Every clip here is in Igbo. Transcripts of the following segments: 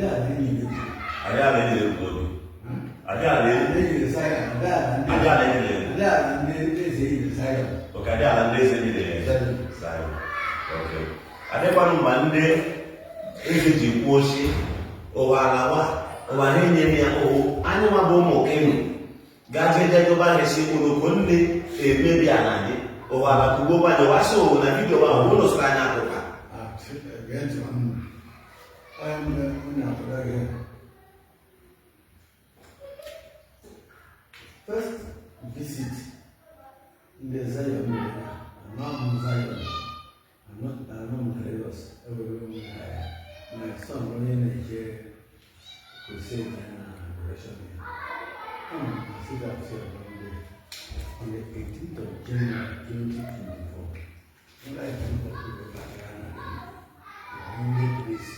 Ala enyi. Adị ala enyere obi. Adị ala Ndị Zion, adị ala enyere. Adị ala ndị eze nyere Zion. Okay, adị ala ndị eze nyere Zion. Okay. Adịkwanụ mgbe ndị eze ji kwuo si ụwa alawa ụwa ha enyere ya ụwụ anyị nwa bụ ụmụ kenu gaje jedoba ha si oloko nne emebi ala anyị ụwa ala kugbo gbanye ụwa sị ụwụ na video ahụ ụlọ sịrị anyị akwụkwọ. Gee ntị nwanne m. Onye mgbe onye atụrụ gị. First visit ndị Zion mere, anọ m Zion, anọ m na Lagos, ewere m na my son onye na-eje crusade na adoration ya. Ama m na sit up here one day on the 18th of January 2024. When I came to the ndị police.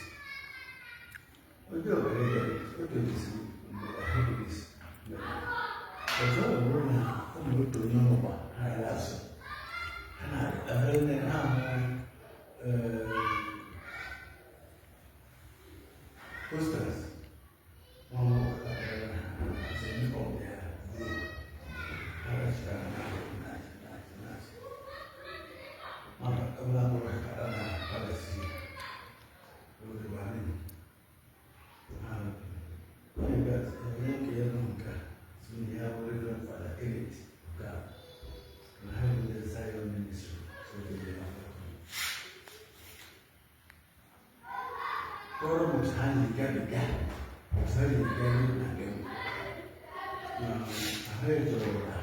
Ọjọ́ ọ̀rẹ́ ó tó di sí mgbe polisi ọzọ ọ bụrụ na ụmụ otu onye ọgba ha ya asụ ha na-abịa ha ahụ posters ọhụrụ as a member of their group. Ha rachara na-achị mana ọbụla bụrụ ha na palasi obodo anyị ha onye nke ya nọ nke a si na ya bụ Reverend Father Elliot nke a na ha bụ ndị Zion Ministry, so they are kpọrọ m otu ha ji gabiga, otu ha ji garu na gị na ahụ jọrọ na